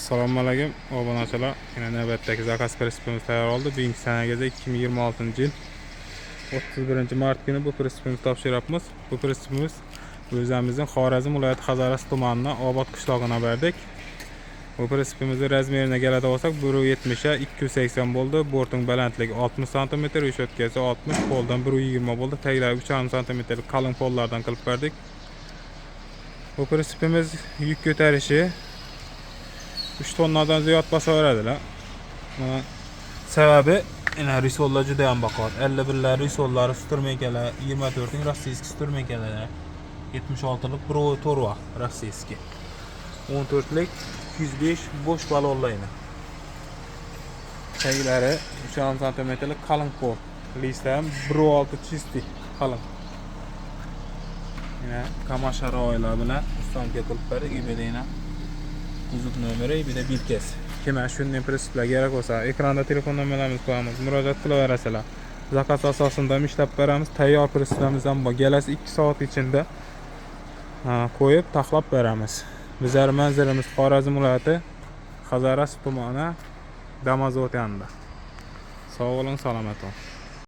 Assalomu alaykum, obunachilar. Yana navbatdagi заказ pritsepimiz tayyor oldi. Bugungi sanaga 2026-yil 31-mart kuni bu pritsepimizni topshiryapmiz. Bu pritsepimiz o'zimizning Xorazm viloyati Hazorasp tumanidan Obod qishlog'ina berdik. Bu pritsepimizni размер ine keladigan bo'lsak, 1.70 280 bo'ldi. Bortning balandligi 60 cm, reshotkasi 60, poldan 1.20 bo'ldi. Taglari 3,5 cm qalin pollardan qilib berdik. Bu pritsepimiz yuk ko'tarishi 3 tonnadan ziyod bosaveradilar. Mana sababi ina risollar juda ham baquvvat. 51lar risollari, штурмейка lar, 24 ning российский штурмейка lari, 76lik bro torva российский. 14lik 205 bo'sh balonlar ina. Taglari 3,5 santimetrlik qalin pol. Lista ham 1,6 чистый qalin. Yine kama sharoitlar bilan установка qilib berdik. Ibida yana kuzov nomeri, ibida bilkasi. Kima shunday pritseplar kerak bo'lsa, ekranda telefon nomerlarimizni qo'yamiz. Murojaat qilaverasizlar. Заказ asosida ham ishlab beramiz. Tayyor pritseplarimiz ham bor. Kelasi 2 soat ichida qo'yib taxlab beramiz. Bizlar manzilimiz Xorazm viloyati Hazorasp tumani, Damazot yanida. Sog' bo'ling, salomat bo'ling.